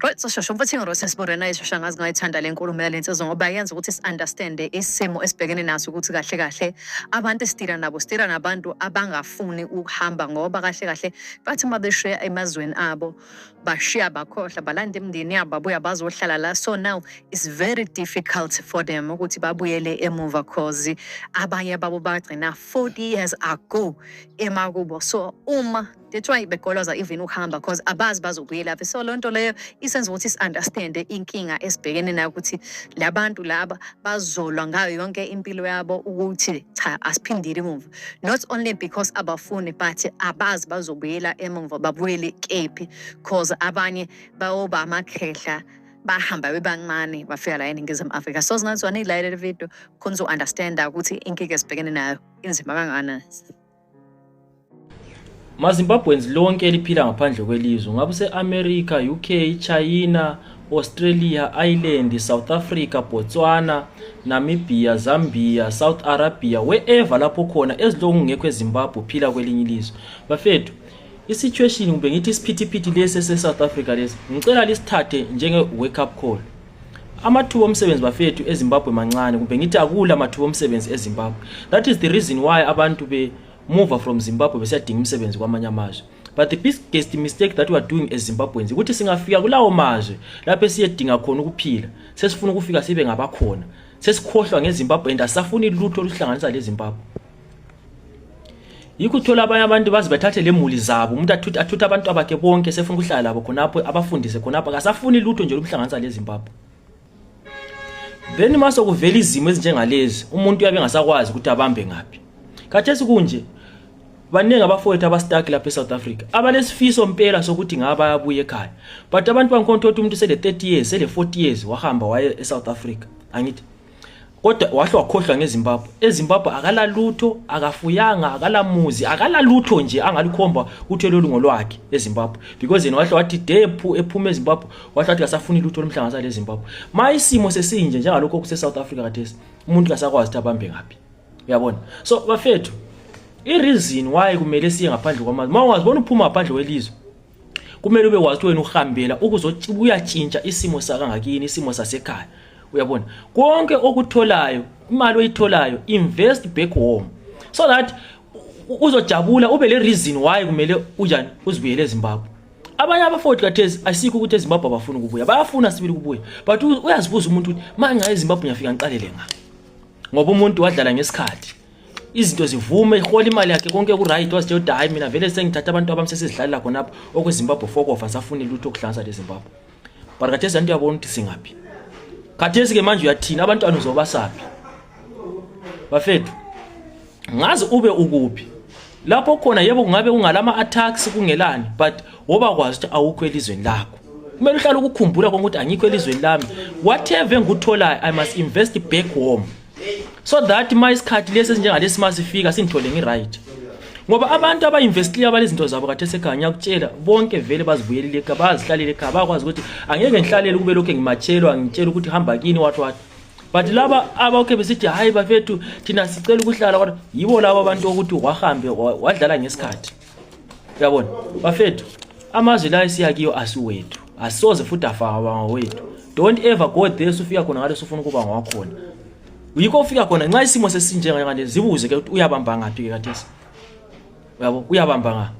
Right, so shosho mfuthu ingorosi esiborena ishosha ngazi ngayithanda le nkulumo yale nsizwa ngoba yenza ukuthi si-understande isimo esibhekene naso ukuthi kahle kahle abantu esitira nabo sitira nabantu abangafuni ukuhamba ngoba kahle kahle bathi uma beshiya emazweni abo bashiya bakhohlwa balanda imindeni yabo babuya bazohlala la. So now it's very difficult for them ukuthi babuyele emuva cause abanye babo bagcina 40 years ago emakubo. So uma that's why begoloza even ukuhamba cause abazi bazobuyelaphi. So loo nto leyo isenza ukuthi si-understande inkinga esibhekene nayo ukuthi labantu laba bazolwa ngayo yonke impilo yabo ukuthi cha asiphindile emuva, not only because abafuni but abazi bazobuyela emuva babuyele kephi cause abanye bayoba amakhehla bahamba bebancane bafika la eNingizimu Afrika. So singathiwa niyilayele le video khona uzo-understanda ukuthi inkinga esibhekene nayo inzima kangakanani. MaZimbabweans lonke eliphila ngaphandle kwelizwe, ngabe use-America, UK, China, Australia, Ireland, South Africa, Botswana, Namibia, Zambia, South Arabia, wherever lapho khona as long ungekho eZimbabwe uphila kwelinye ilizwe. Bafethu, i-situation kumbe ngithi isiphithiphithi lesi ese-South Africa lesi, ngicela lisithathe njenge wake up call. Amathuba omsebenzi bafethu eZimbabwe mancane, kumbe ngithi akula mathuba omsebenzi eZimbabwe. That is the reason why abantu be move from Zimbabwe besiyadinga imisebenzi kwamanye amazwe. But the biggest mistake that we are doing as Zimbabweans ukuthi singafika kulawo mazwe lapho esiyedinga khona ukuphila, sesifuna ukufika sibe ngabakhona, sesikhohlwa ngeZimbabwe and asafuni lutho oluhlanganisa leZimbabwe. Yikho uthola abanye abantu baze bathathe lemuli zabo, umuntu athuthe athuthe abantu abakhe bonke, sefuna ukuhlala labo khonapho, abafundise khonapho, akasafuni lutho nje oluhlanganisa leZimbabwe. Then mase kuvela izimo ezinjengalezi, umuntu uyabe engasakwazi ukuthi abambe ngaphi. Khathesi kunje baningi abafowethu abastaki lapha eSouth Africa abalesifiso mpela sokuthi ngaba bayabuya ekhaya, but abantu bangikhona ukuthi umuntu sele 30 years, sele 40 years wahamba waye eSouth Africa, angithi, kodwa wahle wakhohlwa ngeZimbabwe. EZimbabwe akalalutho, akafuyanga, akalamuzi, akalalutho nje angalikhomba ukuthi lolu ngolwakhe eZimbabwe, because yena wahle wathi dephu ephuma eZimbabwe, wahle wathi kasafuni lutho olumhlanganisa leZimbabwe. Ma isimo sesinje njengalokho okuse South Africa khathesi, umuntu kasakwazi ukuthi abambe ngaphi, uyabona? So bafethu, i-reason why kumele siye ngaphandle kwamazwe, ma ungazibona uphuma ngaphandle kwelizwe, kumele ube wazi ukuthi wena uhambela ukuzotshintsha isimo sakangakini, isimo sasekhaya, uyabona? Konke okutholayo, imali oyitholayo, invest back home so that uzojabula, ube le reason why kumele unjani uzibuyele eZimbabwe. Abanye abafowethu kathesi asikho ukuthi eZimbabwe abafuna ukubuya, bayafuna sibili ukubuya, but uyazibuza umuntu ukuthi ma ngaye eZimbabwe ngiyafika ngiqalele nga, ngoba umuntu wadlala ngesikhathi izinto zivume, ihola imali yakhe, konke ku-right, wazitshela ukuthi hhayi mina vele sengithatha abantu abami sesizidlalela khonapho okweZimbabwe, fokofa safuni lutho okuhlanganisa leZimbabwe. But khathesi antu uyabona ukuthi singaphi khathesi-ke manje, uyathini, abantwana uzobasaphi? Bafethu, ngazi ube ukuphi lapho khona, yebo kungabe kungalama attacks kungelani, but woba kwazi ukuthi awukho elizweni lakho. Kumele uhlale ukukhumbula konke ukuthi angikho elizweni lami, whatever engikutholayo I must invest back home so that ma isikhathi lesi esinjengalesi ma sifika singithole ngi-right. Ngoba abantu aba-investile abalezinto zabo khathesi ekhaya, ngiyakutshela, bonke vele bazibuyelile ekhaya, bazihlalele ekhaya, bayakwazi ukuthi angeke ngihlalele kube lokhu ngimatshelwa, ngitshela ukuthi hamba kini, what what. But laba abakhe besithi hayi bafethu thina sicela ukuhlala, kodwa yibo laba abantu okuthi wahambe wadlala ngesikhathi, uyabona? Bafethu, amazwe la esiya kiyo asiwethu, asoze futhi afaka ngawethu. Don't ever go there sufika khona ngale sufuna ukuba ngawakhona. Yikho ufika khona nxa isimo sesinjengalezi, zibuze ke ukuthi uyabamba ngaphi ke khathesi, uyabo? Uyabamba nga,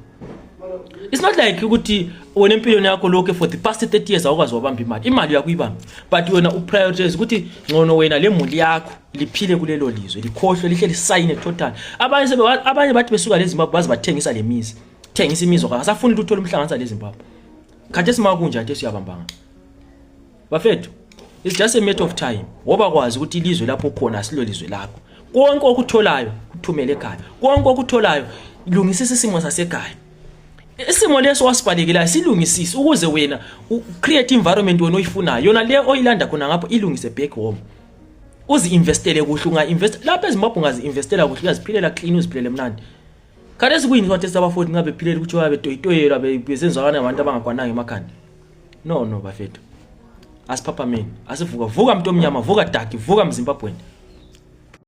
it's not like ukuthi wena empilweni yakho lokho for the past 30 years awukwazi wabamba imali. Imali uyakuyibamba, but wena uprioritize ukuthi ngcono wena lemuli yakho liphile kulelo lizwe, likhohlwe, lihle lisayine total. Abanye sebe abanye bathi besuka leZimbabwe baze bathengisa lemizi, thengisa imizi, akasafuni lutho olumhlanganisa leZimbabwe. Khathesi ma kunje khathesi uyabambanga bafethu, it's just a matter of time. Woba kwazi ukuthi ilizwe lapho khona asilo lizwe lakho. Konke okutholayo kuthumele ekhaya, konke okutholayo lungisisa isimo sasekhaya. Isimo leso wasibalekelayo silungisise ukuze wena create environment wena oyifunayo, yona le oyilanda khona ngapho, ilungise back home, uzi-investele kuhle. Unga-invest lapha eZimbabwe, ungazi-investela kuhle, uyaziphilela clean, uziphilele mnandi. Khathesi kuyini khathesi abafundi ngabe bephilela ukuthi babe betoyitoyelwa, besenzakana ngabantu abangakwananga emakhanda? No, no bafethu, asiphaphameni, asivuka, vuka mntu omnyama, vuka daki, vuka mZimbabweni.